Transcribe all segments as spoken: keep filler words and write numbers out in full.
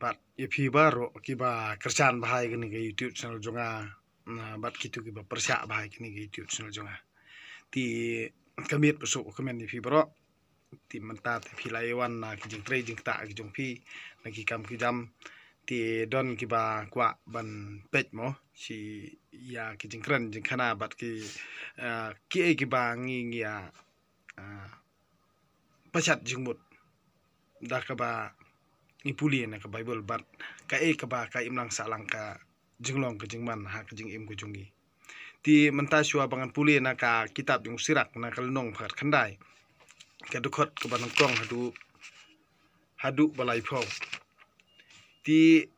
Bad ïa phi baroh kiba kyrshan bha ïa kane ka YouTube channel jong nga, na bad kito kiba pyrshah bha ïa kane ka YouTube channel jong nga. Te ka miet ba suk kmen ïa phi baroh. Te mynta te phi la ïa wan na ki jingtrei jingktah ki jong phi, na ki kam ki jam. Te don kiba kwah ban peit mo shi ïa ki jingkren jingkhana bad ki, ah, kiei kiba ngi ngi ïa, ah, pashat jingmut da kaba ngi pule na ka Baibl bad kaei kaba ka imlang sahlang ka jinglong ka jingman ha ka jingim ka jong ngi. Te mynta shuwa ba ngan pule na ka kitab jong u Sirak na ka lynnong ba khatkhyndai, ka dkhot kaba nyngkong haduh, haduh ba laiphew. Te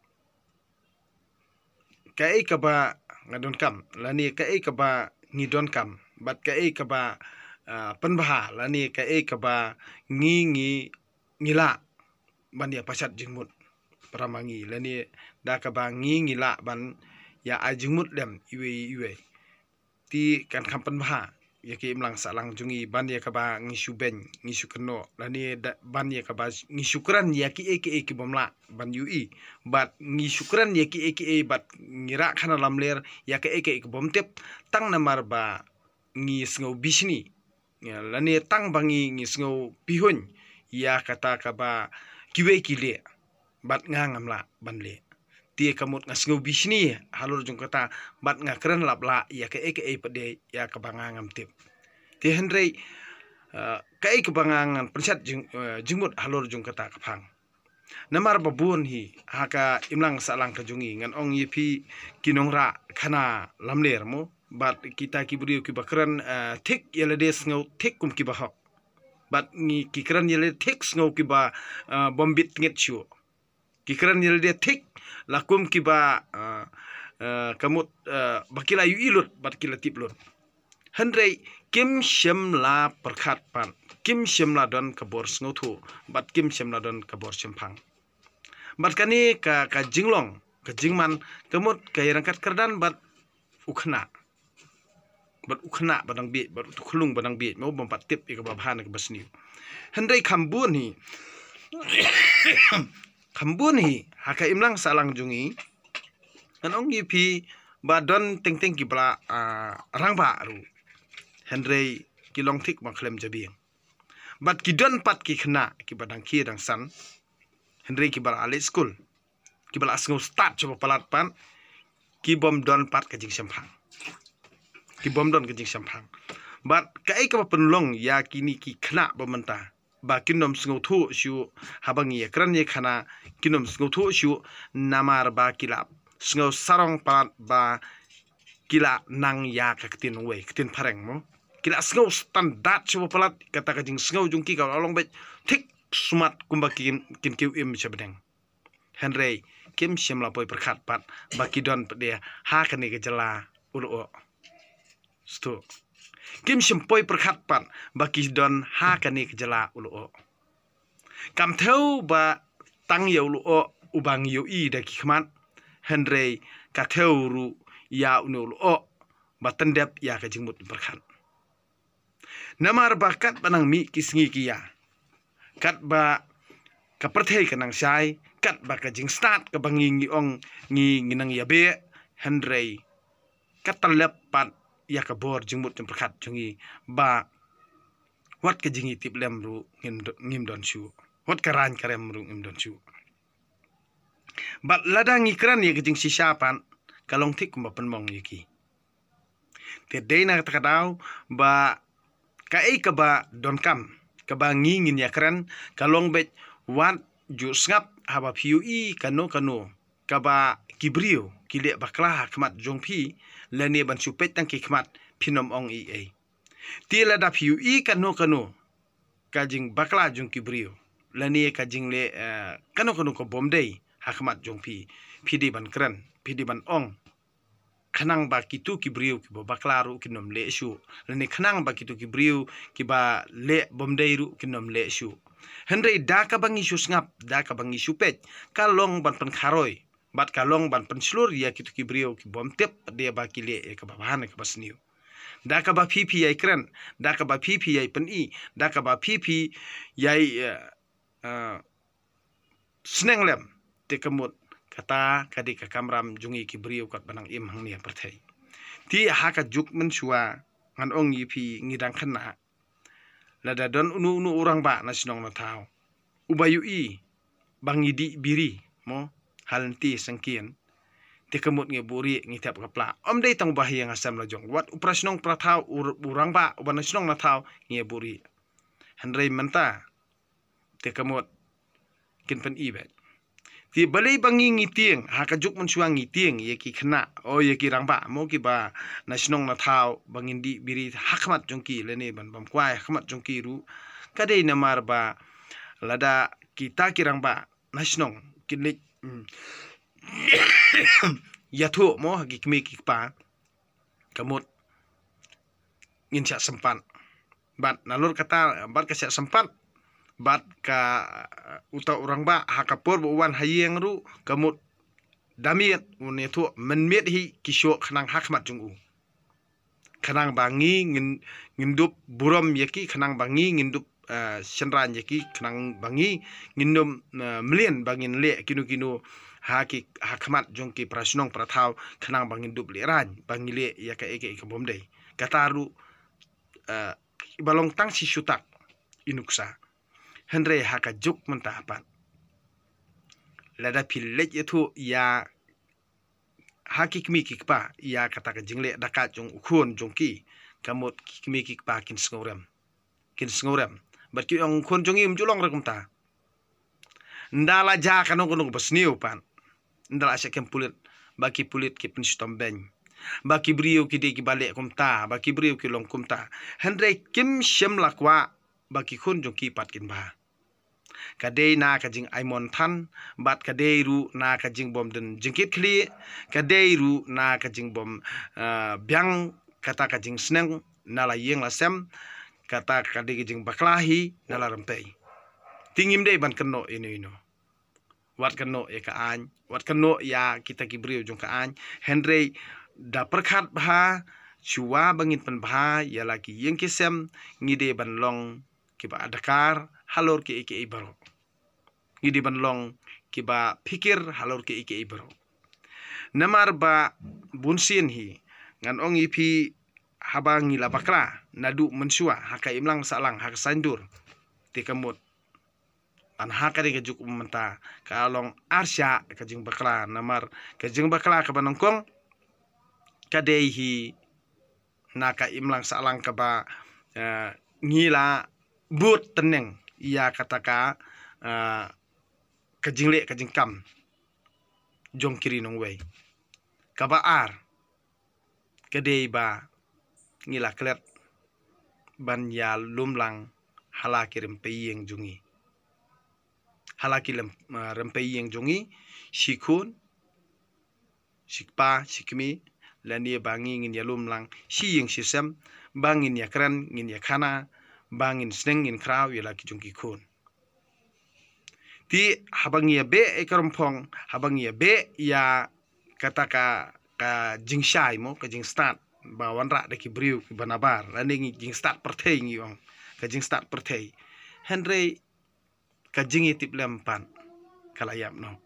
kaei kaba nga donkam lane kaei kaba ngi donkam bad kaei kaba, ah, pynbha lane kaei kaba ngi ngi ngi lah ban ïa pashat jingmut para ma ngi lane da kaba ngi ngi lah ban ïa ai jingmut lem iwei iwei. Te kan kham pynbha ïa ki imlang sahlang jong ngi ban ïa kaba ngi shu beiñ ngi shu kynnoh lane da ban ïa kaba ngi shu kren ïa kiei kiei ki bym lah ban ïohi bad ngi shu kren ïa kiei kiei bad ngi rah khana lamler ïa kiei kiei ki bym tip tang namar ba ngi sngew bishni. Ïa, lane tang ba ngi ngi sngew pihuiñ ïa kata kaba kiwei ki leh bad nga ngam lah ban leh. Te ka mut nga sngew bishni halor jong kata bad nga kren lap lah ïa kaei kaei pat de ïa kaba nga ngam tip. Te hynrei, eh, kaei kaba nga ngan pynshat jing, eh, jingmut halor jong kata ka phang. Namar ba bun hi ha ka imlang sahlang ka jong ngi, ngan ong ïa phi, ki nongrah khana lamler mo bad kita ki briew kiba kren, eh, thik ïa lade sngew thik kum kiba hok. Bad ngi ki kren ïa lade thik sngew kiba, eh, bym bit tngit shuh. Ki kren ïa lade thik la kum kiba, eh, eh, ka mut, eh, ba ki la ïohi lut bad ki la tip lut. Hynrei kim shym la pyrkhat pat, kim shym la don ka bor sngewthuh bad kim shym la don ka bor shemphang. Bad kane ka, ka jinglong ka jingman ka mut ka ïa ryngkat kyrdan bad u khynnah. Bad u khynnah ba dang bieit bad utu u khyllung ba dang bieit, mo, bym pat tip ïa kaba bha ne kaba sniew. Hynrei kham bun hi, kham bun hi ha ka imlang sahlang jong ngi, ngan ong ïa phi ba don teng teng kiba la, ah, rangbah ruh, hynrei ki long thik ba khlem jabieng. Bad ki don pat ki khynnah kiba dang khie dang san, hynrei kiba la leit skul, kiba la sngew stad shuh ba palat pat, ki bym don pat ka jingshemphang. Ki bym don ka jingshemphang. Bad kaei kaba pynlong ïa kine ki khynnah ba mynta ba kin ym sngewthuh shuh haba ngi ïa kren ïa khana, kin ym sngewthuh shuh namar ba ki la sngew sarong palat ba ki la nang ïa ka ktien wei, ktien phareng, mo. Ki la sngew standard shuh ba palat, kata ka jingsngew jong ki ka la long beit thik smat kumba kin, kin kiew im sha bneng. Hynrei kim shym la poi pyrkhat pat ba ki don pat de ha kane ka jylla u lyoh. Stu. Kim shym poi pyrkhat pat ba ki don ha kane ka jylla u lyoh. Kam thew ba tang ïa u lyoh uba ngi ïohi da ki khmat, hynrei ka thew ruh ïa une u lyoh ba tyndep ïa ka jingmut jingpyrkhat. Namar ba katba nang mih ki sngi ki ïa, katba ka pyrthei ka nang shai, katba ka jingstad kaba ngi ngi ong ngi ngi nang ïa beh, hynrei ka tyllep pat ïa ka bor jingmut jingpyrkhat jong ngi ba wat ka jingïatiplem ruh ngim do-, ngim don shuh, wat ka rang ka rem ruh ngim don shuh. Bad lada ngi kren ïa ka jingshisha pat ka long thik kumba pynmong ïa ki. Te dei na kata ka daw ba kaei kaba donkam kaba ngi ngin ïa kren ka long beit wat ju sngap haba phi ïohi kano kano kaba ki briew ki leh bakla ha khmat jong phi, lane ban shu peit tang ki khmat phin ym ong ei ei. Te lada phi ïohi kano kano ka jingbakla jong ki briew lane ka jingleh, eh, kano kano ka bym dei ha khmat jong phi, phi dei ban kren, phi dei ban ong. Khnang ba kito ki briew kiba bakla ruh kin ym leh shuh, lane khnang ba kito ki briew kiba leh bym dei ruh kin ym leh shuh. Hynrei da kaba ngi shu sngap, da kaba ngi shu peit, ka long ban pynkharoi bad ka long ban pynshlur ïa kito ki briew ki bym tip pat de ba ki leh ïa kaba bha ne kaba sniew. Da kaba phi phi ïai kren, da kaba phi phi ïai pyni, da kaba phi phi ïai, eh, eh, sneng lem Te ka mut kata ka dei ka kamram jong ngi ki briew kat ba nang im hangne ha pyrthei. Te ha ka juk mynshuwa ngan ong ïa phi ngi dang khynnah. Lada don uno uno u rangbah na shnong na thaw uba ïohi ba ngi dih biri mo ha lynti syngkien, te ka mut ngi buhrieh ngi thep ka pla. Ym dei tang uba ha ïing ha sem la jong, wat u para shnong para thaw, u, u rangbah uba na shnong na thaw ngi buhrieh. Hynrei mynta te ka mut kin pyni beit. Te balei ba ngi ngi tieng, ha ka juk mynshuwa ngi tieng ïa ki khynnah, o ïa ki rangbah mo kiba na shnong na thaw ba ngin dih biri ha khmat jong ki lane ban bam kwai ha khmat jong ki ruh. Ka dei namar ba lada kita ki rangbah na shnong kin leit, mm, ïathuh mo ha ki kmie ki kpa, ka mut ngin shah sympat. Bad nalor kata, bad ka shah sympat, bad ka, uh, uta u rangbah ha ka por ba u wan ha ïing ruh ka mut da miet un ïathuh mynmiet hi ki shuh khnang ha khmat jong u. Khnang ba ngi ngin, ngin dup burom ïa ki, khnang ba ngi ngin dup, uh, shynrang ïa ki, khnang ba ngi ngin dup, uh, mlien ba ngin leh kino kino ha ki, ha khmat jong ki para shnong para thaw, khnang ba ngin dup lehrain ba ngi leh ïa kaei kaei ka bym dei. Kata ruh, uh, ba long tang shi shutak i nuksa. Hynrei ha ka juk mynta pat, lada phi leit ïathuh ïa ha ki kmie ki kpa ïa kata ka jingleh dakhat jong u khun jong ki, ka mut ki kmie ki kpa kin sngewrem. Kin sngewrem. Bad ki ong u khun jong ngi um ju long re kumta. Ynda la jia kano kano ba sniew pat, ynda la shah kem pulit, ba ki pulit ki pynshitom beiñ, ba ki briew ki dei kiba leh kumta, ba ki briew ki long kumta. Hynrei kim shym la kwah ba ki khun jong ki pat kin bha. Ka dei na ka jingaimon than, bad ka dei ruh na ka jingbym don jingkit khlieh, ka dei ruh na ka jingbym, uh, biang kata ka jingsneng na la ïing la sem. Kata ka dei ka jingbakla hi na la rympei. Te ngim dei ban kynnoh ïano ïano. Wat kynnoh ïa ka aiñ, wat kynnoh ïa kita ki briew jong ka aiñ. Hynrei da pyrkhat bha, shuwa ba ngin pynbha ïa la ki ïing ki sem, ngi dei ban long kiba adkar halor kiei kiei baroh. Ngi dei ban long kiba phikir halor kiei kiei baroh. Namar ba bunsien hi ngan ong ïa phi, haba ngi la bakla naduh mynshuwa ha ka imlang sahlang ha ka saiñdur, te ka mut ban ha ka dei ka juk mynta ka long arshah ka jingbakla. Namar ka jingbakla kaba nyngkong ka dei hi na ka imlang sahlang kaba, eh, ngi la bud tneng ïa kata ka, eh, ka jingleh ka jingkam jong ki ri nongwei. Kaba ar ka dei ba ngi la klet ban ïalum lang ha la ki rympei ïing jong ngi. Ha la ki lem, eh, rympei ïing jong ngi, shi khun, shi kpa, shi kmie, lane ba ngi ngin ïalum lang shi ïing shi sem, ba ngin ïakren, ngin ïakhana, ba ngin sneng ngin khraw ïa la ki jong ki khun. Te haba ngi ïabeh ïa ka rymphong, haba ngi ïabeh ïa kata ka, ka jingshai mo, ka jingstad ba wanrah da ki briew kiba nabar, lane ngi jingstad pyrthei ngi ong, ka jingstad pyrthei. Hynrei ka jingïatiplem pat ka la ïap noh.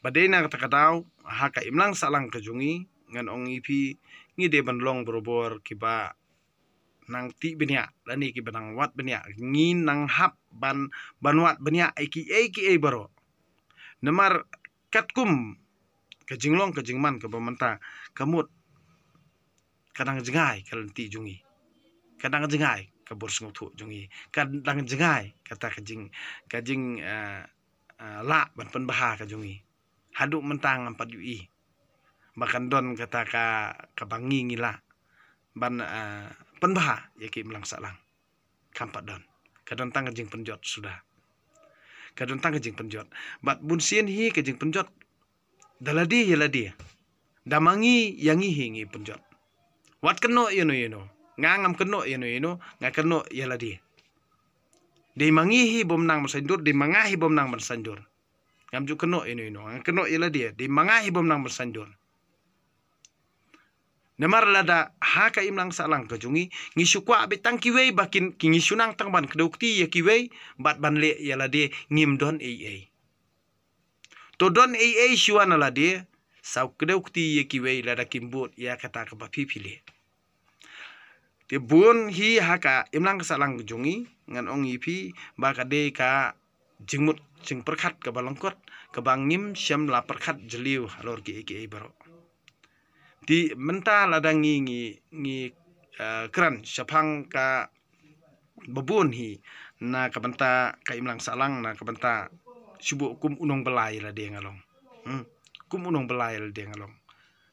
Ba dei na kata ka daw, ha ka imlang sahlang ka jong ngi, ngan ong ïa phi, ngi dei ban long barabor kiba nang tih bniah, lane kiba nang wad bniah, ngi nang hap ban, ban wad bniah ïa kiei kiei baroh. Namar katkum ka jinglong ka jingman kaba mynta, ka mut ka dang jngai ka lynti jong ngi, ka dang jngai ka bor sngewthuh jong ngi, ka dang jngai kata ka jing, ka jing, eh, eh, lah ban pynbha ka jong ngi. Haduh mynta ngam pat ïohi ba kan don kata ka, kaba ngi ngi lah ban, eh, pynbha ïa ki imlang sahlang. Kam pat don. Ka don tang ka jingpynjot suda. Ka don tang ka jingpynjot. Bad bunsien hi ka jingpynjot da lade ïa lade. Da ma ngi ïa ngi hi ngi pynjot. Wat kynnoh ïano ïano. Nga ngam kynnoh ïano ïano, nga kynnoh ïa lade. Dei ma ngi hi bym nang ban saiñdur, dei ma nga hi bym nang ban saiñdur. Ngam ju kynnoh ïano ïano, nga kynnoh ïa lade, dei ma nga hi bym nang ban saiñdur. Namar lada ha ka imlang sahlang ka jong ngi, ngi shu kwah beit tang kiwei ba kin, ki ngi shu nang tang ban kdew kti ïa kiwei, bad ban leh ïa lade, ngim don ei ei. To don ei ei shuwa na lade, saw kdew kti ïa kiwei lada kim bud ïa kata kaba phi phi leh. Te bun hi ha ka imlang ka sahlang ka jong ngi, ngan ong ïa phi, ba ka dei ka jingmut jingpyrkhat kaba lyngkot, kaba ngim shym la pyrkhat jylliew halor kiei kiei baroh. Te mynta lada ngi, ngi, ngi, eh, kren shaphang kaba bun hi, na ka bynta ka imlang sahlang, na ka bynta shu buh kum u nongbylla ïa lade nga long. Hmm. Kum u nongbylla ïa lade nga long.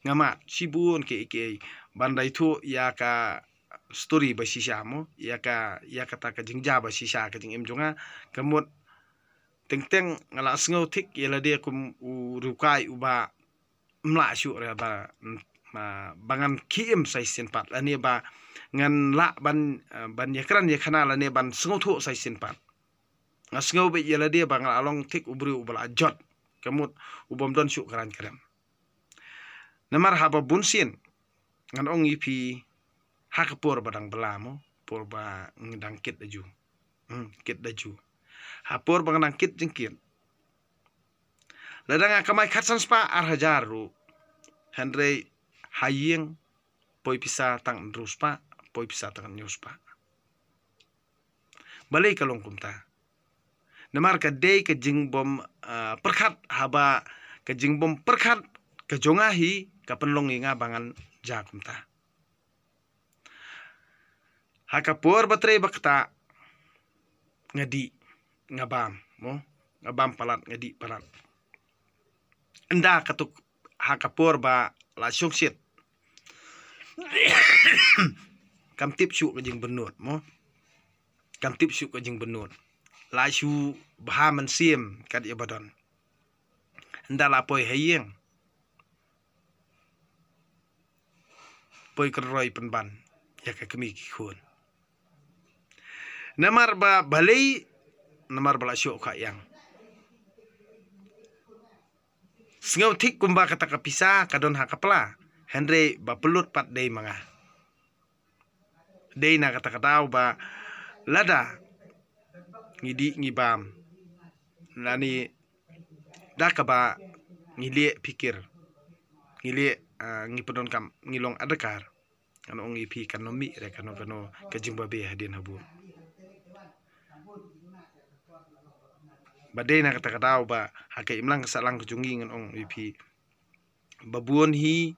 Nga mad shibun kiei kiei ban da ithuh ïa ka story ba shisha mo, ïa ka, ïa kata ka jingjia ba shisha ka jingim jong nga. Ka mut teng teng nga la sngew thik ïa lade kum u riewkai uba ym lah shuh re ba, ma, ba ngan khie im sa shisien pat, lane ba ngan lah ban, eh, ban ïakren ïakhana lane ban sngewthuh sa shisien pat. Nga sngew beit ïa lade ba nga la long thik u briew uba la jot, ka mut u bym don shuh ka rangkyrem. Namar haba bun sien, ngan ong ïa phi, ha ka por ba dang bylla mo, por ba ngi dang kit da ju. Hmm, kit da ju. Ha por ba nga dang kit jingkit, lada nga kamai khatsan spah ar hajar ruh, hynrei ha ïing poi pisa tang hynriew spah, poi pisa tang hynñiew spah. Balei ka long kumta? Namar ka dei ka jingbym, ah, pyrkhat, haba ka jingbym pyrkhat ka jong nga hi ka pynlong ïa nga ba ngan jia kumta. Ha ka por ba trei ba ktah, nga dih, nga bam, mo, nga bam palat, nga dih palat. Ynda katto ha ka por ba la shongshit, kam tip shuh ka jingbynnud, mo, kam tip shuh ka jingbynnud. La shu bha mynsiem kat ïa ba don. Ynda la poi ha ïing, poi kynroi pynban ïa ka kmie ki khun. Namar ba balei? Namar ba la shoh ka ïang. Sngew thik kumba kata ka pisa ka don ha ka pla, hynrei ba pynlut pat dei ma nga. Dei na kata ka daw ba lada ngi dih ngi bam, lane da kaba ngi leh phikir, ngi leh, ah, ngi pyndonkam, ngi long adkar, ngan ong ïa phi, kano mih re kano kano ka jingbabe hadien habud. Ba dei na kata ka daw ba ha ka imlang ka sahlang ka jong ngi, ngan ong ïa phi, ba bun hi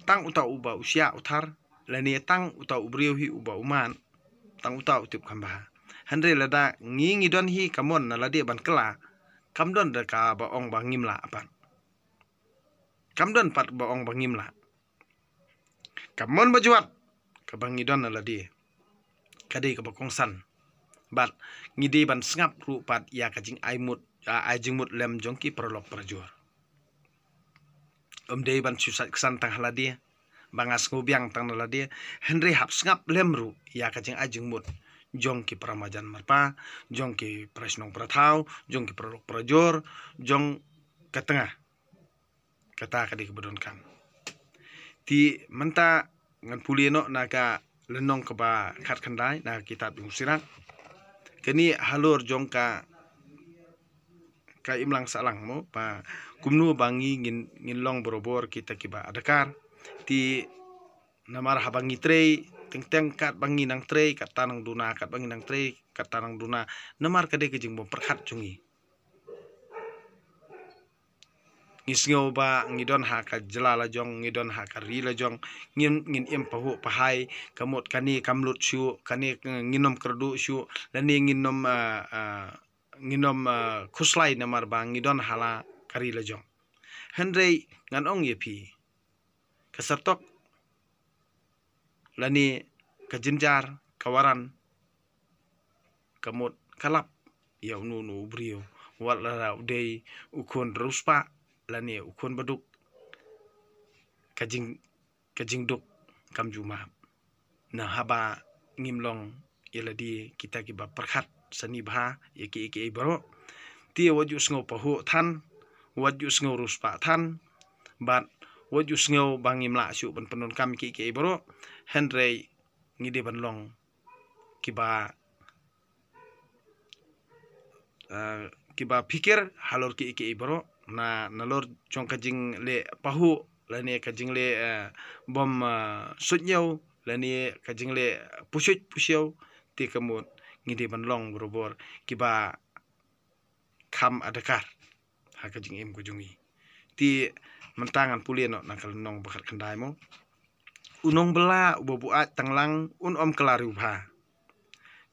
tang uta uba u shah u thar, lane tang uta u briew hi uba u mad, tang uta u tip kham bha. Hynrei lada ngi ngi don hi ka mon na lade ban kylla, kam don da kaba ong ba ngim lah pat. Kam don pat ba ong ba ngim lah. Ka mon ba jwat kaba ngi don na lade ka dei kaba kongsan. Bad ngi dei ban sngap ruh pat ïa ka jingai mut, ah, ai jingmut lem jong ki paralok parajor. Ym dei ban shu sait ksan tang ha lade, ba nga sngew biang tang na lade, hynrei hap sngap lem ruh ïa ka jingai jingmut jong ki para marjan marpa, jong ki para shnong para thaw, jong ki paralok parajor, jong ka tnga. Kata ka dei kaba donkam. Te mynta ngan pule noh na ka lynnong kaba khatkhyndai na ka kitab Jong U Sirak. Kane halor jong ka, ka imlang sahlang mo, ba kumno ba ngi ngin, ngin long barabor kita kiba adkar. Te namar haba ngi trei, teng teng katba ngi nang trei, kata nang duna, katba ngi nang trei, kata nang duna. Namar ka dei ka jingbym pyrkhat jong ngi. Ngi sngew ba ngi don ha ka jylla la jong, ngi don ha ka ri la jong, ngin, ngin im pahuh pahai, ka mut kane kam lut shuh, kane, eh, ngin ym kyrduh shuh, lane ngin ym, eh, eh, ngin ym, eh, khuslai namar ba ngi don ha la ka ri la jong. Hynrei ngan ong ïa phi, ka sartok lane ka jynjar, ka waran, ka mut ka lap ïa uno uno u briew, wat la u dei u khun riewspah lane u khun baduk, ka jing, ka jingduk kam ju map. Na haba ngim long ïa lade kita kiba pyrkhat sani bha ïa kiei kiei baroh, te wat ju sngew pahuh than, wat ju sngew riewspah than, bad wat ju sngew ba ngim lah shuh ban pyndonkam kiei kiei baroh, hynrei ngi dei ban long kiba, ah, kiba phikir halor kiei kiei baroh, na, nalor jong ka jingleh pahuh lane ka jingleh, ah, bym, ah, suidñiew lane ka jingleh pusuid pusiaw. Te ka mut ngi dei ban long barabor kiba kham adkar ha ka jingim ka jong ngi. Te mynta ngan pule noh na ka lynnong ba khatkhyndai mo. U nongbylla uba buaid tanglang un ym kylla riewbha.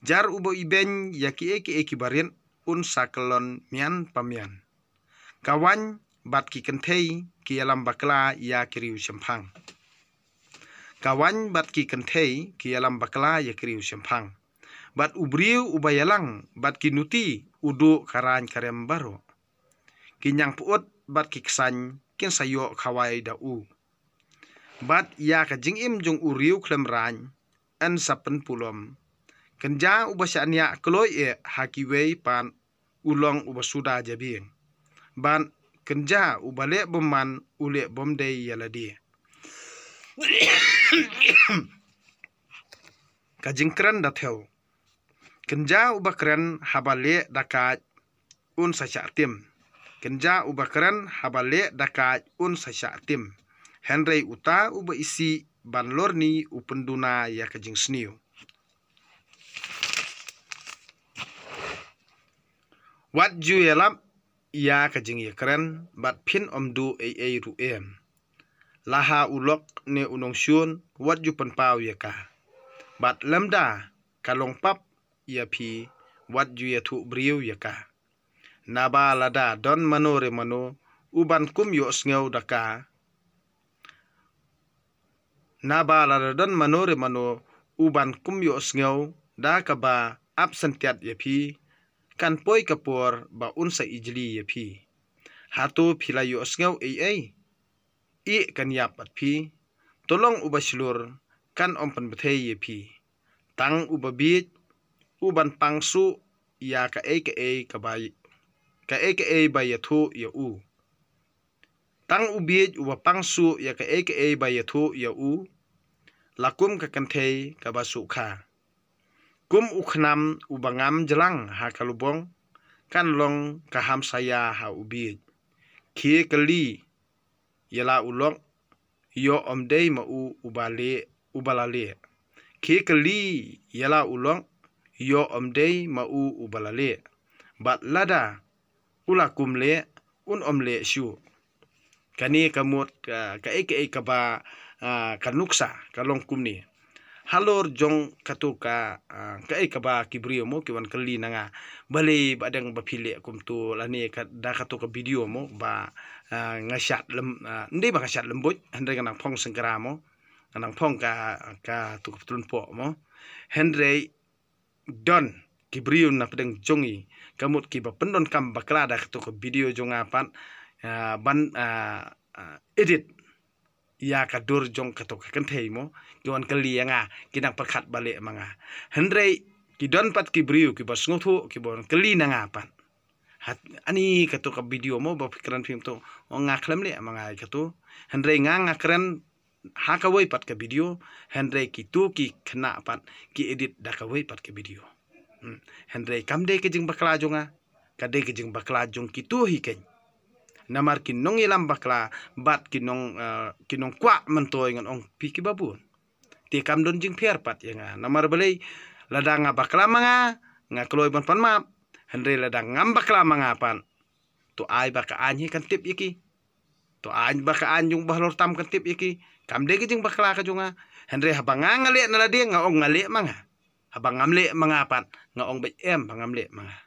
Jar uba ibeiñ ïa kiei kiei kiba rit un sa kyllon mian pa mian. Ka waiñ bad ki kynthei ki ïalam bakla ïa ki riewshemphang. Ka waiñ bad ki kynthei ki ïalam bakla ïa ki riewshemphang. Bad u briew uba ïalang bad ki nuti u duh ka raiñ ka rem baroh. Ki ñiangpyut bad ki ksaiñ kin sa ïoh khawai da u. Bad ïa ka jingim jong u riew khlem raiñ yn sa pynpulom. Kynja uba shaniah kloi eh ha kiwei pat u long uba suda jabieng. Bad kynja uba leh bymman u leh bymdei ïa lade. Ka jingkren da thew. Kynja uba kren haba leh da kait un sa shah tim. Kynja uba kren haba leh da kait un sa shah tim. Hynrei uta uba isih ban lorni u pynduna ïa ka jingsniew. Wat ju ïalap ïa ka jingïakren bad phin ym duh ei ei ruh em. La ha u lok ne u nongshun wat ju pynpaw ïa ka. Bad lymda ka long pap ïa phi wat ju ïathuh briew ïa ka. Naba lada don mano re mano uban kum ïohsngew da ka. Naba lada don mano re mano uban kum ïohsngew da kaba ap syntiat ïa phi, kan poi ka por ba un sa ijli ïa phi. Hato phi la ïohsngew ei ei? Ih kan ïap bad phi. To long uba shlur kan ym pynbthei ïa phi. Tang uba bieit uban pang suh ïa kaei kaei kaba, kaei kaei ba ïathuh ïa u. Tang u bieit uba pang suh ïa kaei kaei ba ïathuh ïa u. La kum ka kynthei kaba suh kha. Kum u khnam uba ngam jlang ha ka lubong kan long ka hamsaïa ha u bieit. Khie kylli ïa la u lok ïoh ym dei ma u uba leh, uba la leh. Khie kylli ïa la u lok ïoh ym dei ma u uba la leh. Bad lada u la kum leh un ym leh shuh. Kane ka mut, ah, kaei kaei kaba, ah, ka nuksa ka long kumne. Halor jong kato ka, ah, kaei kaba ki briew mo ki wan kylli na nga. Balei ba dang ba phi leh kumto lane ka, da kato ka video mo ba, ah, nga shad lem, ah, ndei ba nga shad lem buit hynrei nga nang phong sengkra mo. Nga nang phong ka, kato ka ptlun po mo. Hynrei don ki briew na pdeng jong i ka mut kiba pyndonkam bakla da kato ka video jong nga pat, ah, ban, ah, ah, edit ïa ka dur jong kato ka kynthei mo, ki wan kylli ïa nga, ki nang pyrkhat ba leh ma nga. Hynrei ki don pat ki briew kiba sngewthuh kiba wan kylli na nga pat. Hat ani kato ka video mo ba phi kren phim to, o nga khlem leh ma nga kato. Hynrei nga nga kren ha kawei pat ka video, hynrei kito ki khynnah pat ki edit da kawei pat ka video. Hmm. Hynrei kam dei ka jingbakla jong nga, ka dei ka jingbakla jong kito hi keiñ. Namar ki nongïalam bakla bad ki nong, eh, ki nongkwah myntoi ngan ong phi kiba bun. Te kam don jingpher pat ïa nga. Namar balei lada nga bakla ma nga, nga kloi ban pan map. Hynrei lada ngam bakla ma nga pat, to ai ba ka aiñ hi kan tip ïa ki. To aiñ ba ka aiñ jong ba halor tam kan tip ïa ki. Kam dei ka jingbakla ka jong nga. Hynrei haba nga nga leh na lade nga ong nga leh ma nga. Haba ngam leh ma nga pat nga ong bad em ba ngam leh ma nga.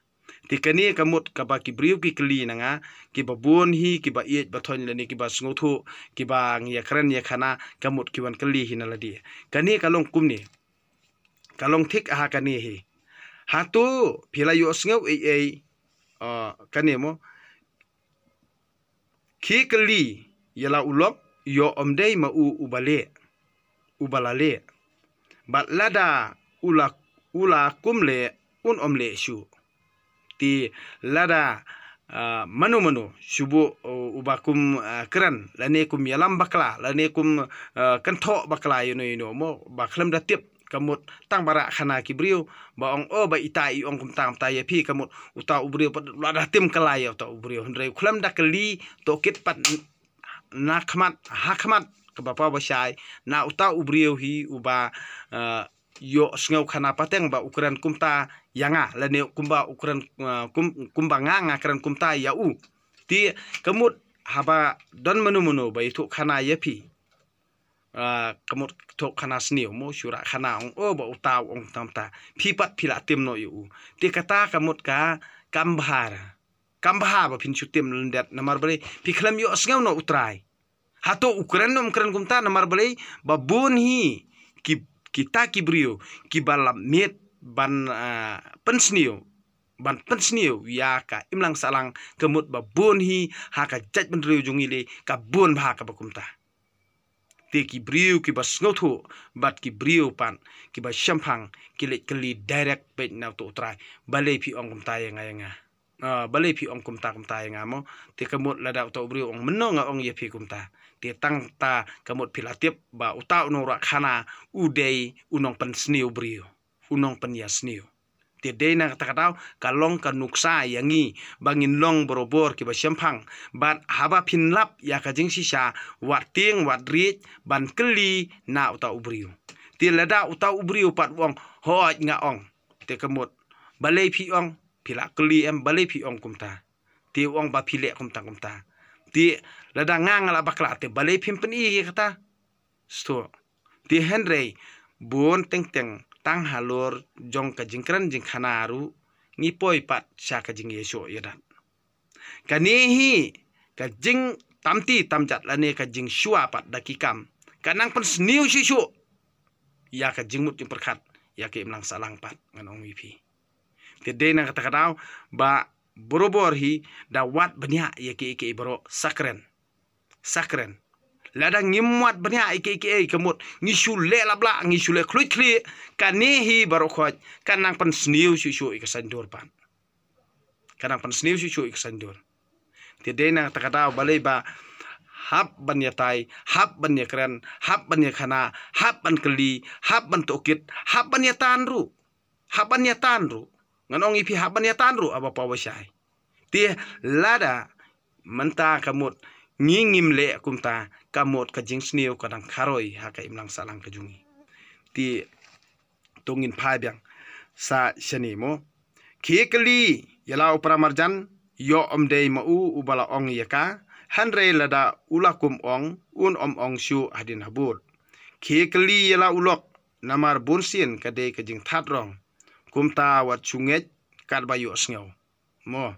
Te kane ka mut kaba ki briew ki kylli na nga, kiba bun hi, kiba ïeit ba thoiñ lane kiba sngewthuh, kiba ngi ïakren ïakhana, ka mut ki wan kylli hi na lade. Kane ka long kumne. Ka long thik ha kane hi. Hato phi la ïohsngew ei ei, ah, kane mo. Khie kylli ïa la u lok ïoh ym dei ma u uba leh, uba la leh. Bad lada u la, u la kum leh un ym leh shuh. Te lada, ah, mano mano shubu, uh, uba kum, ah, kren lane kum ïalam bakla lane kum, ah, kynthoh bakla ïano ïano mo ba khlem da tip, ka mut tang ba rah khana ki briew ba ong, o ba ita i ong kumta kumta ïa phi, ka mut uta u briew pat la da tim kylla ïa uta u briew, hynrei u khlem da kylli tohkit pat na khmat ha khmat kaba paw ba shai na uta u briew hi uba, ah, ïohsngew khana pateng ba u kren kumta ïa nga lane kumba u kren, ah, kum, kumba nga nga kren kumta ïa u. Te ka mut haba don mano mano ba ïathuh khana ïa phi, ah, ka mut thoh khana sniew mo, shu rah khana ong, o ba uta u ong kumta kumta, phi pat phi la tim noh ïa u. Te kata ka mut ka kam bha, kam bha ba phin shu tim lyndet, namar balei? Phi khlem ïohsngew noh u Trai. Hato u kren ne um kren kumta? Namar balei? Ba bun hi ki, kita ki briew kiba lap miet ban, ah, pynsniew, ban pynsniew ïa ka imlang sahlang, ka mut ba bun hi ha ka jaitbynriew jong ngi lei ka bun bha kaba kumta. Te ki briew kiba sngewthuh bad ki briew pat kiba shemphang ki leit kylli direct beit na uta u Trai, balei phi ong kumta ïa nga, ïa nga? Ah, balei phi ong kumta kumta ïa nga mo? Te ka mut lada uta u briew ong, mynno nga ong ïa phi kumta? Te tang ta ka mut phi la tip ba uta u nongrah khana u dei u nongpynsniew briew, u nongpynïasniew. Te dei na kata ka daw ka long ka nuksa ïa ngi ba ngin long barabor kiba shemphang. Bad haba phin lap ïa ka jingshisha, wat tieng wat riej ban kylli na uta u briew. Te lada uta u briew pat u ong, hooid nga ong. Te ka mut, balei phi ong? Phi la kylli em balei phi ong kumta? Te u ong ba phi leh kumta kumta. Te lada nga nga la bakla, te balei phim pyni ïa kata? Shuh. Te hynrei bun teng teng tang halor jong ka jingkren jingkhana ruh ngi poi pat sha ka jingïashoh ïadat. Kane hi ka jingtamti tamjat lane ka jingshuwa pat da ki kam ka nang pynsniew shuh shuh ïa ka jingmut jingpyrkhat ïa ka imlang sahlang pat, ngan ong ïa phi. Te dei na kata ka daw ba barabor hi da wad bniah ïa kiei kiei baroh, sa kren, sa kren. Lada ngim wad bniah ïa kiei kiei, ka mut ngi shu leh lap lah, ngi shu leh khluit khlieh, kane hi baroh khoit ka nang pynsniew shuh shuh ïa ka saiñdur pat. Ka nang pynsniew shuh shuh ïa ka saiñdur. Te dei na kata ka daw balei ba hap ban ïatai, hap ban ïakren, hap ban ïakhana, hap ban kylli, hap ban tohkit, hap ban ïatan ruh. Hap ban ïatan ruh. Ngan ong ïa phi, hap ban ïatan ruh, haba paw ba shai. Te lada mynta ka mut ngi ngim leh kumta, ka mut ka jingsniew ka dang kharoi ha ka imlang sahlang ka jong ngi. Te to ngin phai biang sa shane mo. Khie kylli ïa la u para marjan, ïoh ym dei ma u uba la ong ïa ka, hynrei lada u la kum ong, un ym ong shuh hadien habud. Khie kylli ïa la u lok, namar bunsien ka dei ka jingthad rong. Kumta wat shu ngeit katba ïohsngew mo.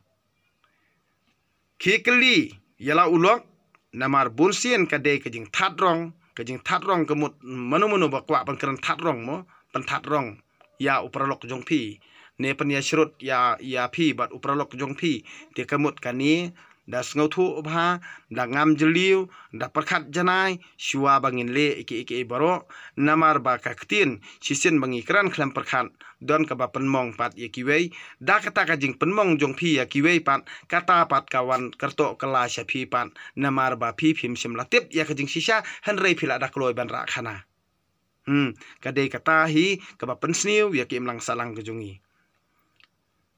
Khie kylli ïa la u lok, namar bunsien ka dei ka jingthad rong, ka jingthad rong ka mut mano mano ba kwah ban kren thad rong mo, pynthad rong ïa u paralok jong phi, ne pynïashrut ïa, ïa phi bad u paralok jong phi. Te ka mut kane da sngewthuh bha, da ngam jylliew, da pyrkhat janai shuwa ba ngin leh ïa kiei kiei baroh, namar ba ka ktien shisien ba ngi kren khlem pyrkhat don kaba pynmong pat ïa kiwei. Da kata ka jingpynmong jong phi ïa kiwei pat, kata pat ka wan kyrtoh kylla sha phi pat, namar ba phi phim shym la tip ïa ka jingshisha, hynrei phi la da kloi ban rah khana. Hmm, ka dei kata hi kaba pynsniew ïa ka imlang sahlang ka jong ngi.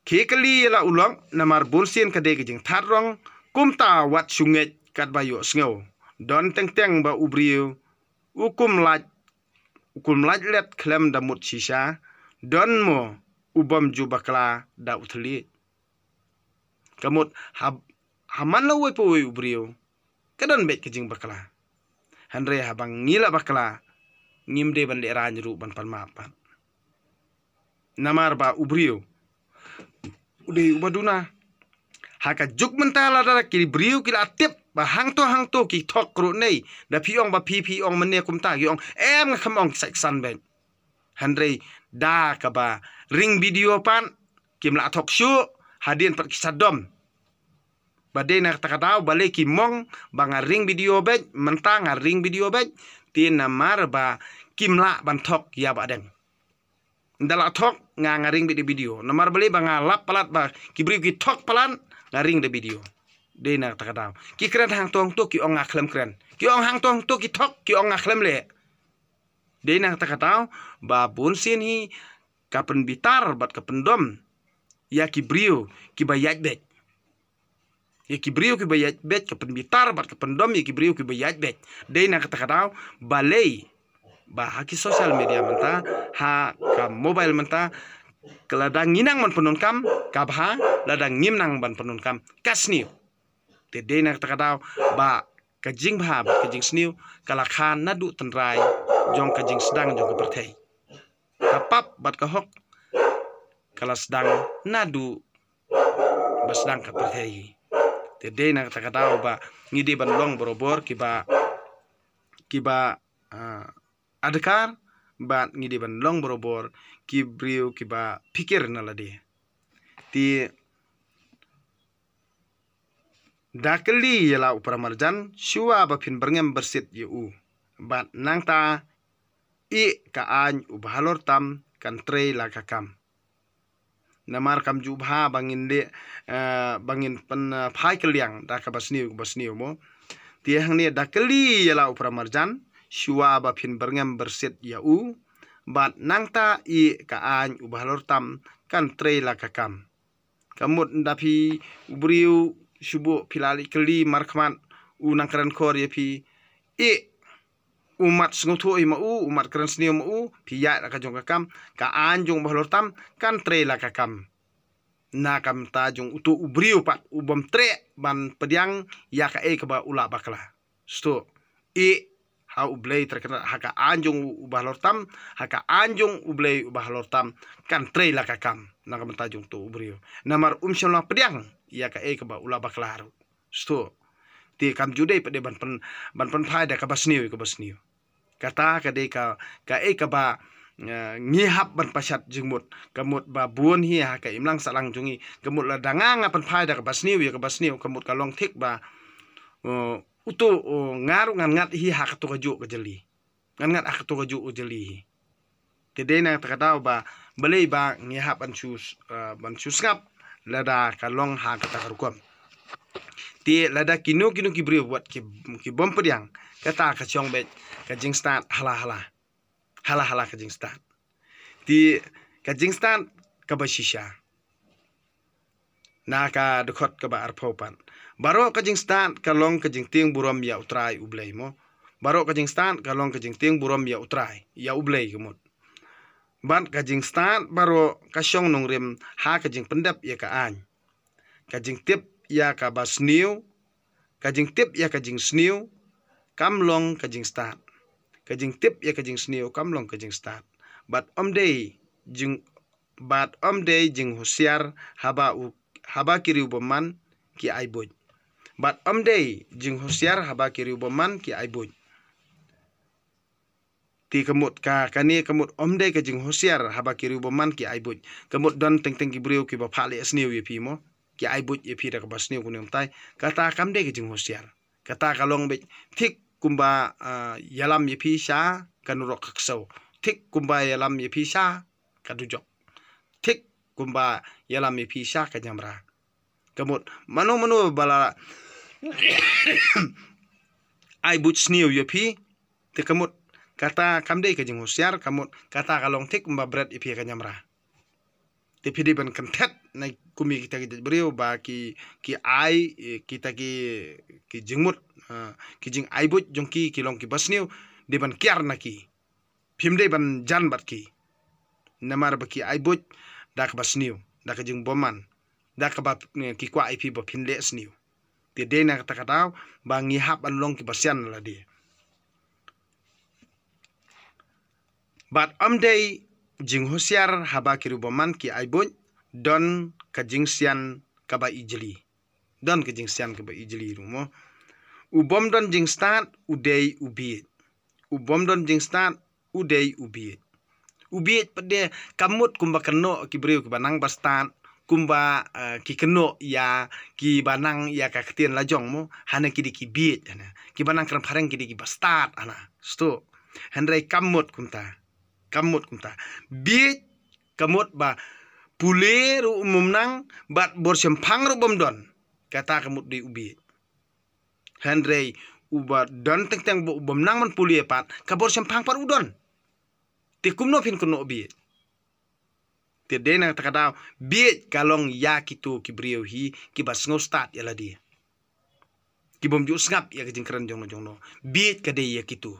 Khie kylli ïa la u lok, namar bunsien ka dei ka jingthad rong. Kumta wat shu ngeit katba ïohsngew. Don teng teng ba u briew u kum lait, u kum lait let khlem da mut shisha. Don mo u bym ju bakla da u thylliej. Ka mut ha, ha man la uwei pa uwei u briew ka don beit ka jingbakla. Hynrei haba ngi la bakla, ngim dei ban lehraiñ ruh ban pan map pat. Namar ba u briew u dei uba duna. Ha ka juk mynta lada ki briew ki la tip ba hangto hangto ki thok ruh nei, da phi ong ba phi, phi ong mynne kumta, ki ong em, nga khlem ong, ki sait ksan beit. Hynrei da kaba ring video pat kim lah thok shuh, hadien pat ki sa dom. Ba dei na kata ka daw balei ki mong ba nga ring video beit, mynta nga ring video beit, te namar ba kim lah ban thok ïa ba dang. Nda lah thok nga, nga ring beit video. Namar balei? Ba nga lap palat ba ki briew ki thok palat, Nga ring da video. Dei na kata ka daw ki kren hangto hangto ki ong nga khlem kren, ki ong hangto hangto ki thok ki ong nga khlem leh. Dei na kata ka daw ba bun sien hi ka pynbitar bad ka pyndom ïa ki briew kiba ïaid beit. Ïa ki briew kiba ïaid beit, ka pynbitar bad ka pyndom ïa ki briew kiba ïaid beit. Dei na kata ka daw balei ba ha ki social media mynta, ha ka mobile mynta, ka lada ngi nang ban pyndonkam ka bha, lada ngim nang ban pyndonkam ka sniew. Te dei na kata ka daw ba ka jingbha bad ka jingsniew ka la kha naduh tynrai jong ka jingsdang jong ka pyrthei. Ka pap bad ka hok ka la sdang naduh ba sdang ka pyrthei. Te dei na kata ka daw ba ngi dei ban long barabor kiba, kiba, ah, adkar, bad ngi dei ban long barabor ki briew kiba phikir na lade. Te da kylli ïa la u paramarjan, shuwa ba phin byrngem byrsit ïa u. Bad nangta ïeh ka aiñ uba halor tam, kan trei la ka kam. Namar kam ju bha ba ngin leh, eh, ba ngin pyn, eh, phai kylliang da kaba sniew, kaba sniew mo. Te hangne da kylli ïa la u paramarjan, shuwa ba phin byrngem byrsit ïa u. Bad nangta ïeh ka aiñ uba halor tam, kan trei la ka kam. Ka mut nda phi u briew shu buh phi la leit kylli markhmat, u nang kren khor ïa phi. Ïeh, u mat sngewthuh ïa ma u, u mat kren sniew ma u, phi ïaid la ka jong ka kam, ka aiñ jong uba halor tam kan trei la ka kam. Na ka bynta jong uto u briew pat u bym treh ban pdiang ïa kaei kaba u la bakla. Shuh. Ïeh ha U Blei tyrkhynrad, ha ka aiñ jong uba halor tam, ha ka aiñ jong U Blei uba halor tam kan trei la ka kam. Na ka bynta jong uto u briew, namar um shym la pdiang ïa kaei kaba u la bakla ruh. Shuh. Te kam ju dei pat de ban pyn, ban pynphai da kaba sniew ïa kaba sniew. Kata ka dei ka, kaei kaba, eh, ngi hap ban pashat jingmut. Ka mut ba bun hi ha ka imlang sahlang jong ngi, ka mut lada nga nga pynphai da kaba sniew ïa kaba sniew, ka mut ka long thik ba, eh, uto, oh, nga ruh ngan ngat hi ha kato kajuh ka jylli. Ngan ngat ha kato kajuh ka jylli hi. Te dei na kata ka daw ba balei ba ngi hap ban shu, eh, ban shu sngap lada ka long ha kata ka rukom. Te lada kino kino ki briew wat ki, ki bym pdiang, kata ka shong beit ka jingstad hala hala. Hala hala ka jingstad. Te ka jingstad kaba shisha. Na ka dkhot kaba arphew pat, baroh ka jingstad ka long ka jingtieng burom ïa U Trai U Blei mo. Baroh ka jingstad ka long ka jingtieng burom ïa U Trai, ïa U Blei ka mut. Bad ka jingstad baroh ka shong nongrim ha ka jingpyndep ïa ka aiñ. Ka jingtip ïa kaba sniew, ka jingtip ïa ka jingsniew kam long ka jingstad. Ka jingtip ïa ka jingsniew kam long ka jingstad. Bad ym dei jing, bad ym dei jinghusiar haba u, haba ki riewbymman ki ai buit. Bad ym dei jinghusiar haba ki riewbymman ki ai buit. Te ka mut ka, kane ka mut ym dei ka jinghusiar haba ki riewbymman ki ai buit. Ka mut don teng teng ki briew kiba phah leh sniew ïa phi mo, ki ai buit ïa phi da kaba sniew kumne kumtai. Kata kam dei ka jinghusiar. Kata ka long beit thik kumba, ah, ïalam ïa phi sha ka nurok ka ksew. Thik kumba ïalam ïa phi sha ka dujok. Thik kumba ïalam ïa phi sha ka ñiamra. Ka mut mano mano ba la ai buit sniew ïa phi, te ka mut kata kam dei ka jinghusiar, ka mut kata ka long thik kumba bret ïa phi ka ñiamra. Te phi dei ban kynthet na kum ïa kita ki jait briew ba ki, ki ai, eh, kita ki, ki jingmut, ah, ki jingai buit jong ki, ki long kiba sniew, dei ban kiar na ki. Phim dei ban jan bad ki. Namar ba ki ai buit da kaba sniew, da ka jingbymman, da kaba, eh, ki kwah ïa phi ba phin leh sniew. Te dei na kata ka daw ba ngi hap ban long kiba sian lade. Bad ym dei jinghusiar haba ki riewbymman ki ai buit, don ka jingsian kaba ijli. Don ka jingsian kaba ijli ruh mo. U bym don jingstad u dei u bieit. U bym don jingstad u dei u bieit. U bieit pat de ka mut kumba kynnoh ki briew kiba nang ba stad, kumba, eh, ki kynnoh ïa kiba nang ïa ka ktien la jong mo, hana ki dei ki bieit hana. Kiba nang kren phareng ki dei kiba stad hana. Shuh. Hynrei kam mut kumta. Kam mut kumta. Bieit ka mut ba pule ruh um nang, bad bor shemphang ruh bym don. Kata ka mut dei u bieit. Hynrei uba don teng teng ba u bym nang ban pule pat, ka bor shemphang pat u don. Te kumno phin kynnoh bieit? Te dei na kata ka daw, bieit ka long ïa kito ki briew hi kiba sngew stad ïa lade, ki bym ju sngap ïa ka jingkren jongno jongno. Bieit ka dei ïa kito.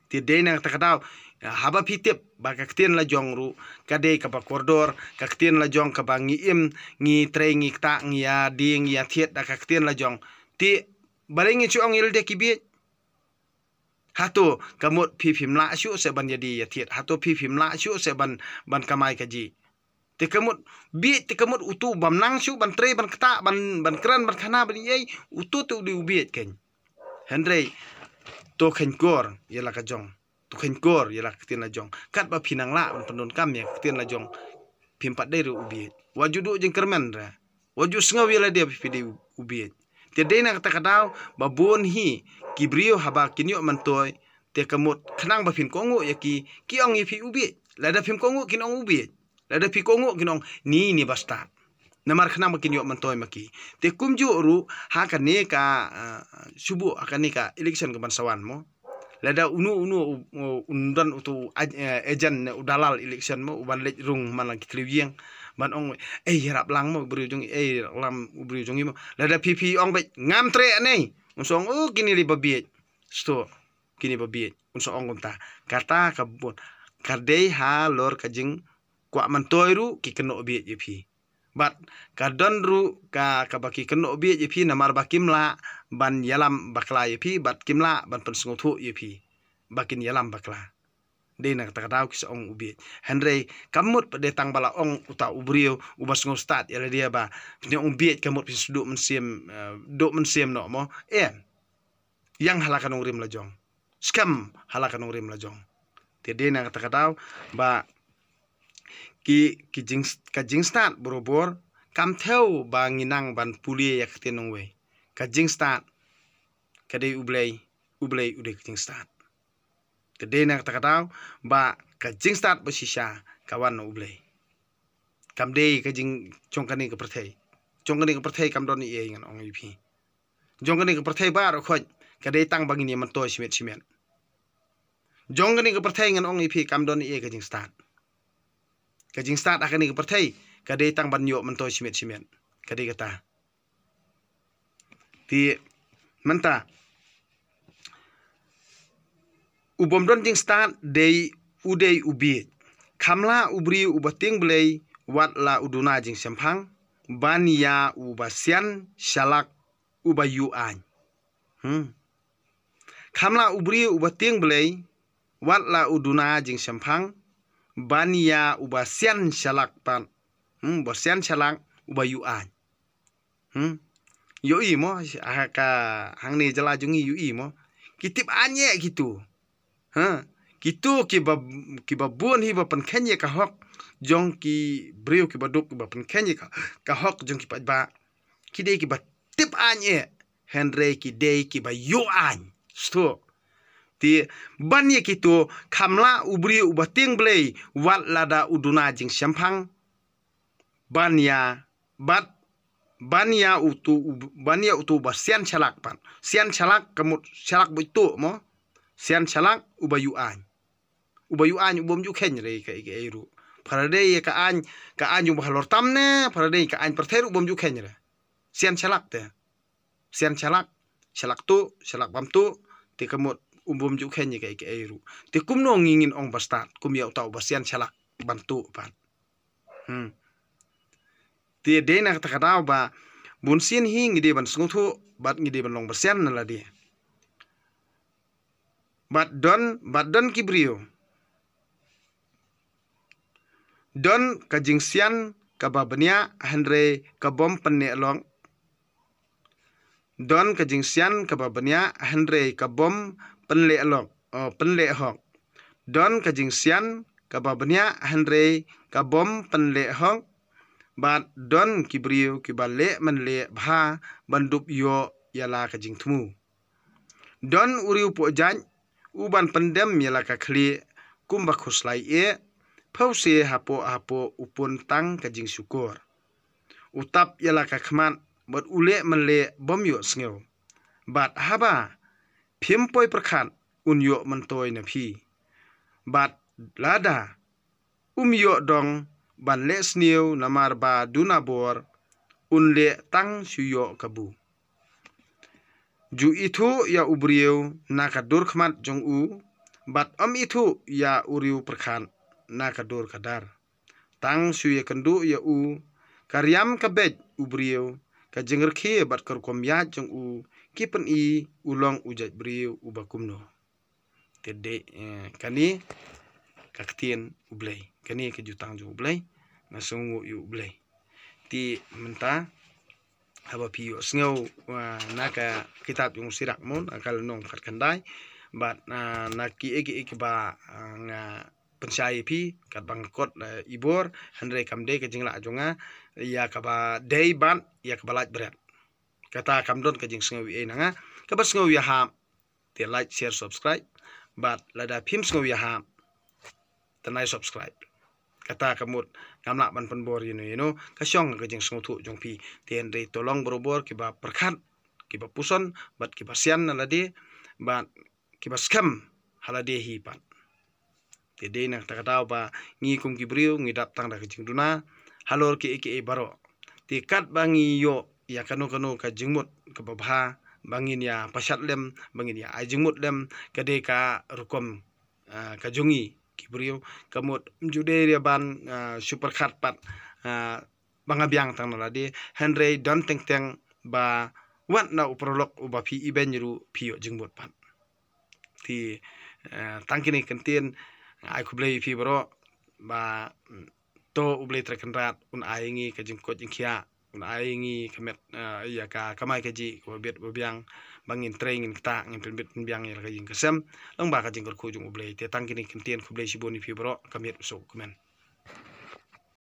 Te dei na kata ka daw, haba phi tip ba ka ktien la jong ruh ka dei kaba kordor, ka ktien la jong kaba ngi im, ngi trei, ngi ktah, ngi ïa die, ngi ïa thied da ka ktien la jong. Te balei ngin shu ong ïa lade ki bieit? Hato ka mut phi phim lah shuh seh ban ïa die ïa thied? Hato phi phim lah shuh seh ban, ban kamai kajih? Te ka mut bieit, te ka mut uto bym nang shuh ban trei, ban ktah, ban, ban kren, ban khana, ban ïai, uto te u dei u bieit kein. Hynrei to kheiñkor ïa la ka jong, to kheiñkor ïa la ka ktien la jong. Katba phi nang lah ban pyndonkam ïa ka ktien la jong, phim pat dei ruh u bieit. Wat ju duh jingkyrmen re, wat ju sngew ïa lade ba phi dei u, u bieit. Te dei na kata ka daw ba bun hi ki briew haba kin ïoh myntoi, te ka mut khnang ba phin kohnguh ïa ki, ki ong ïa phi u bieit. Lada phim kohnguh kin ong u bieit. Lada phi kohnguh kin ong ni, ni bastad. Namar khnang ba kin ïoh myntoi ma ki. Te kumjuh ruh ha kane ka, ah, shuh, ha kane ka election ka ban sa wan mo, lada uno uno u, u, un don uto u aj-, eh, agent ne u dalal election mo, u ban leit rung man la ki thliew ïing, ban ong, "Ei, ïarap lang mo u briew jong, ei, ïarap lang u briew jong i mo." Lada phi phi ong beit, "Ngam treh ne." Un sa ong, "Oh, kine dei ba bieit." Shuh, kine ba bieit. Un sa ong kumta. Kata ka bun, ka dei halor ka jingkwah myntoi ruh ki kynnoh bieit ïa phi. Bad ka don ruh ka, kaba ki kynnoh bieit ïa phi namar ba kim lah ban ïalam bakla ïa phi, bad kim lah ban pynsngewthuh ïa phi ba kin ïalam bakla. Dei na kata ka daw ki sa ong u bieit. Hynrei ka mut pat dei tang ba la ong uta u briew uba sngew stad ïa lade ba phin ong u bieit ka mut phin shu duh mynsiem, eh, duh mynsiem noh mo. Em. Ïeng ha la ka nongrim la jong. Skhem ha la ka nongrim la jong. Te dei na kata ka daw ba ki, ki jing, ka jingstad barabor kam thew ba ngi nang ban pule ïa ka ktien nongwei. Ka jingstad ka dei U Blei, U Blei u dei ka jingstad. Te dei na kata ka daw ba ka jingstad ba shisha ka wan na U Blei. Kam dei ka jing jong kane ka pyrthei. Jong kane ka pyrthei kam don ei ei ngan ong ïa phi. Jong kane ka pyrthei baroh khoit ka dei tang ba ngin ïa myntoi shimet shimet. Jong kane ka pyrthei ngan ong ïa phi kam don ei ei ka jingstad. Ka jingstad ha kane ka pyrthei ka dei tang ban ïoh myntoi shimet shimet. Ka dei kata. Te mynta u bym don jingstad dei u dei u bieit. Kham lah u briew uba tieng Blei wat la u duna jingshemphang ban ïa uba sian shalak uba ïoh aiñ. Hmm. Kham lah u briew uba tieng Blei wat la u duna jingshemphang ban ïa uba sian shalak pat. Hmm, uba sian shalak uba ïoh aiñ. Hmm. Ïohi mo, ha ka hangne jylla jong ngi ïohi mo. Ki tip aiñ eh kito. Ha, kito kiba, kiba bun hi ba pynkheiñ ïa ka hok jong ki briew kiba duk, kiba pynkheiñ ïa ka, ka hok jong ki paidbah. Ki dei kiba tip aiñ eh, hynrei ki dei kiba ïoh aiñ. Shuh. Te ban ïa kito kham lah u briew uba tieng Blei wat lada u duna jingshemphang ban ïa, bad ban ïa uto u, ban ïa uto uba sian shalak pat. Sian shalak ka mut shalak ba ïoh tuh mo. Sian shalak uba ïoh aiñ. Uba ïoh aiñ u bym ju kheiñ re ka, ka ei ruh. Para dei ka aiñ, ka aiñ jong ba halor tam ne, para dei ka aiñ pyrthei ruh u bym ju kheiñ re. Sian shalak te. Sian shalak, shalak tuh, shalak bam tuh, te ka mut u bym ju kheiñ ka, ka ei ruh. Te kumno ngi ngin ong ba stad kum ïa uta uba sian shalak bam tuh pat. Hmm. Te dei na kata ka daw ba bun sien hi ngi dei ban sngewthuh bad ngi dei ban long basian na lade. Bad don, bad don ki briew. Don ka jingsian kaba bniah hynrei ka bym pynleh lok. Don ka jingsian kaba bniah hynrei ka bym pynleh lok, oh, pynleh hok. Don ka jingsian kaba bniah hynrei ka bym pynleh hok. Bad don ki briew kiba leh mynleh bha ban dup ïoh ïa la ka jingthmu. Don u riewpoh jait u ban pyndem ïa la ka khlieh kumba khuslai eh, phewse hapoh hapoh u pun tang ka jingshukor. U tap ïa la ka khmat bad u leh mynleh bym ïohsngew. Bad haba phim poi pyrkhat, un ïoh myntoi na phi. Bad lada um ïoh dong ban leh sniew namar ba duna bor, un leh tang shu ïoh kabu. Ju ithuh ïa u briew na ka dur khmat jong u, bad ym ithuh ïa u riew pyrkhat na ka dur ka dar. Tang shu ïakynduh ïa u, ka riam ka beit u briew, ka jingrkhie bad ka rukom ïaid jong u, ki pyni u long u jait briew uba kumno. Te dei, eh, kane ka ktien U Blei, kane ka jutang jong U Blei, nga sngewnguh ïa U Blei. Te mynta haba phi ïohsngew, ah, na ka kitab jong u Sirak Mon, ah, ka lynnong khatkhyndai, bad, ah, na kiei kiei kiba, ah, nga pynshai ïa phi, katba nga kot, ah, i bor, hynrei kam dei ka jinglah jong nga ïa kaba dei bad ïa kaba lait bret. Kata kam don ka jingsngew ei na nga, kaba sngew ïahap, te like, share, subscribe. Bad lada phim sngew ïahap, te nai subscribe. Kata ka mut ngam lah ban pynbor ïano ïano, ka shong ka jingsngewthuh jong phi. Te hynrei to long barabor kiba pyrkhat, kiba puson, bad kiba sian na lade, bad kiba skhem ha lade hi pat. Te dei na kata ka daw ba ngi kum ki briew ngi dap tang da ka jingduna halor kiei kiei baroh. Te katba ngi ïoh ïa kano kano ka jingmut kaba bha, ba ngin ïa pashat lem, ba ngin ïa ai jingmut lem, ka dei ka rukom, ah, ka jong ngi ki briew. Ka mut ym ju dei ïa ban, ah, shu pyrkhat pat, ah, ba nga biang tang na lade, hynrei don teng teng ba wat na u paralok uba phi ibeiñ ruh phi ïoh jingmut pat. Te, eh, tang kine ki ktien, ai khublei ïa phi baroh, ba, mm, to U Blei Trai Kynrad un ai ïa ngi ka jingkoit jingkhiah, un ai ïa ngi ka met, eh, ïa ka kamai kajih kaba bit ba biang, ba ngin trei ngin ktah ngin pynbit pynbiang ïa la ka ïing ka sem lyngba ka jingkyrkhu jong U Blei. Te tang kine ki ktien, khublei shibun ïa phi baroh, ka miet u suk kmen.